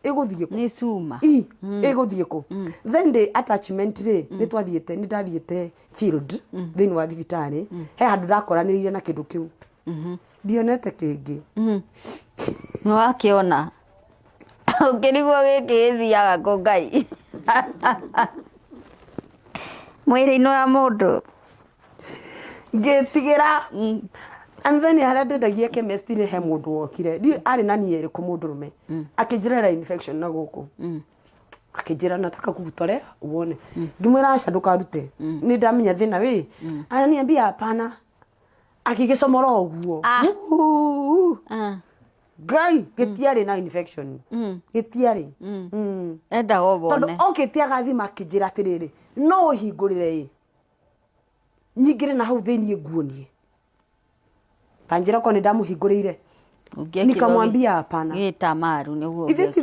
Ĩgũthiĩ kũ? Nĩ cuma. I ĩgũthiĩ kũ? Then the attachment rĩ, nĩ twathiĩte, nĩ ndathiĩte field thĩinĩ wa thibitarĩ, he handũ ndakoranĩrĩire na kĩndũ kĩu, ndionete kĩngĩ. Nĩ wakĩona ũkĩrigwo gĩkĩ gĩthiaga kũ, Ngai, mwĩrĩ-inĩ wa mũndũ. Ngĩtigĩra. And then harĩa ndendagia chemist rĩ, he mũndũ wokire, ndi arĩ na niĩ ĩrĩkũ, mũndũrũme, akĩnjĩra era infection na gũkũ, akĩnjĩra, "Nataka kukutolea uone." Ngĩmwĩra, "Aca, ndũkarute, nĩ ndamenya thĩna wĩ." Ananiambia, "Hapana." Agĩgĩcomora ũguo. Ah. Uhu. Ah. Ngai, gĩtiarĩ na infection, gĩtiarĩ. Endaga Tondũ wone. Okĩte agathima, akĩnjĩra atĩrĩrĩ, "No ũhingũrĩre ĩ nyingĩre na hau thĩiniĩ nguonie." Ta njĩra korwo nĩ ndamũhingũrĩire. Ũngĩekire. Nikamwambia, "Hapana." Gĩtamaru nĩguo. Ithe ti.